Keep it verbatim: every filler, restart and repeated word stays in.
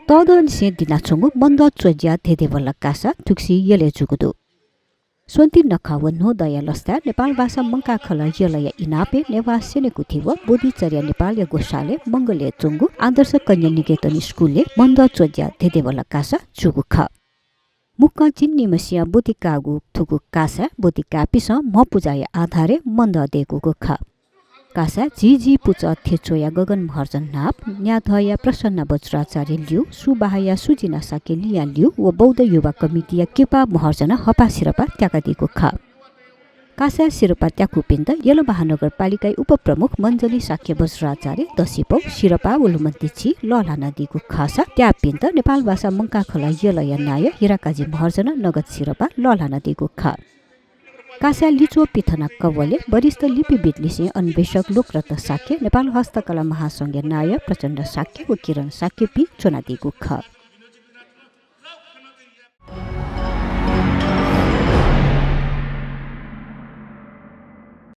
तःदँनिसें दिनाच्वंगु मन्दः च्वज्या धेधेबल्ला कासा थुगुसी यलय् जूगु दु। स्वन्ति नखः व न्हूदँया लसताय् नेपालभाषा मंकाः खलः यलया इनापय् नेवाः स्यनेकुथि व बोधिचर्या नेपालया ग्वसालय् मंगलय् च्वंगु आदर्श कन्या निकेतन स्कुलय् मन्दः च्वज्या धेधेबल्ला कासा जूगु खः। मुक्कं झिंनिम्हसिया ब्वति काःगु थुगु कासाय् ब्वति काःपिसं म्हपुजाया आधारय् मन्दः दय्कूगु खः। कासाय् झीझी पुचः थेच्वया गगन महर्जन नाप, न्याधःया प्रसन्ना बज्राचार्य ल्यू, सुबाहाया सुजिना शाक्य लियां ल्यू व बौद्ध युवा कमिटीया किपा महर्जनं हपाः सिरपाः त्याकादीगु खः। कासाय् सिरपाः त्याकूपिन्त यल महानगरपालिकाया उपप्रमुख मञ्जली शाक्य बज्राचार्यं दसिपौ सिरपाः व लुमन्तिछि लःल्हानादीगु खःसा त्याःपिन्त नेपालभाषा मंकाः खलः यलया नायः हिराकाजी महर्जनं नगद सिरपाः लःल्हानादीगु खः। कासाय् लिच्वः पिथना कवलय् वरिष्ठ लिपिविद् लिसें अन्वेषक लोकरत्न शाक्य, नेपाल हस्तकला महासंघया नायः प्रचण्ड शाक्य व किरण शाक्यपिं च्वनादीगु खः।